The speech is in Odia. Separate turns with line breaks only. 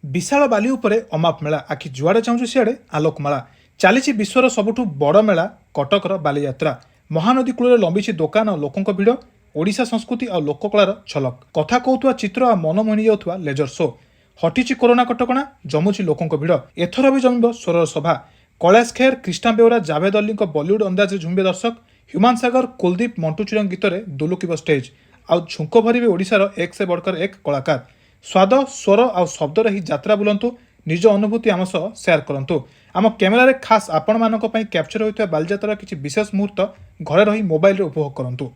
ବିଶାଳ ବାଲି ଉପରେ ଅମାପ ମେଳା। ଆଖି ଯୁଆଡ଼େ ଚାହୁଁଛୁ, ସିଆଡ଼େ ଆଲୋକମାଳା। ଚାଲିଛି ବିଶ୍ୱର ସବୁଠୁ ବଡ଼ ମେଳା, କଟକର ବାଲିଯାତ୍ରା। ମହାନଦୀ କୂଳରେ ଲମ୍ବିଛି ଦୋକାନ ଆଉ ଲୋକଙ୍କ ଭିଡ଼। ଓଡ଼ିଶା ସଂସ୍କୃତି ଆଉ ଲୋକକଳାର ଝଲକ, କଥା କହୁଥିବା ଚିତ୍ର ଆଉ ମନ ମୋହି ଯାଉଥିବା ଲେଜର ଶୋ। ହଟିଛି କରୋନା କଟକଣା, ଜମୁଛି ଲୋକଙ୍କ ଭିଡ଼। ଏଥର ବି ଜମିବ ସ୍ୱରର ସଭା। କୈଳାସ ଖେର, କ୍ରିଷ୍ଣା ବେଉରା, ଜାଭେଦ ଅଲ୍ଲୀଙ୍କ ବଲିଉଡ ଅନ୍ଦାଜରେ ଝୁମିବେ ଦର୍ଶକ। ହ୍ୟୁମାନ ସାଗର, କୁଲଦୀପ, ମଣ୍ଟୁ ଚିରଙ୍କ ଗୀତରେ ଦୁଲୁକିବ ଷ୍ଟେଜ୍ ଆଉ ଝୁଙ୍କ ଭରିବେ ଓଡ଼ିଶାର ଏକ ସେ ବଡ଼କର ଏକ କଳାକାର। ସ୍ୱାଦ, ସ୍ୱର ଆଉ ଶବ୍ଦର ଏହି ଯାତ୍ରା ବୁଲନ୍ତୁ, ନିଜ ଅନୁଭୂତି ଆମ ସହ ସେୟାର କରନ୍ତୁ। ଆମ କ୍ୟାମେରାରେ ଖାସ୍ ଆପଣମାନଙ୍କ ପାଇଁ କ୍ୟାପଚର ହୋଇଥିବା ବାଲିଯାତ୍ରାର କିଛି ବିଶେଷ ମୁହୂର୍ତ୍ତ ଘରେ ରହି ମୋବାଇଲରେ ଉପଭୋଗ କରନ୍ତୁ।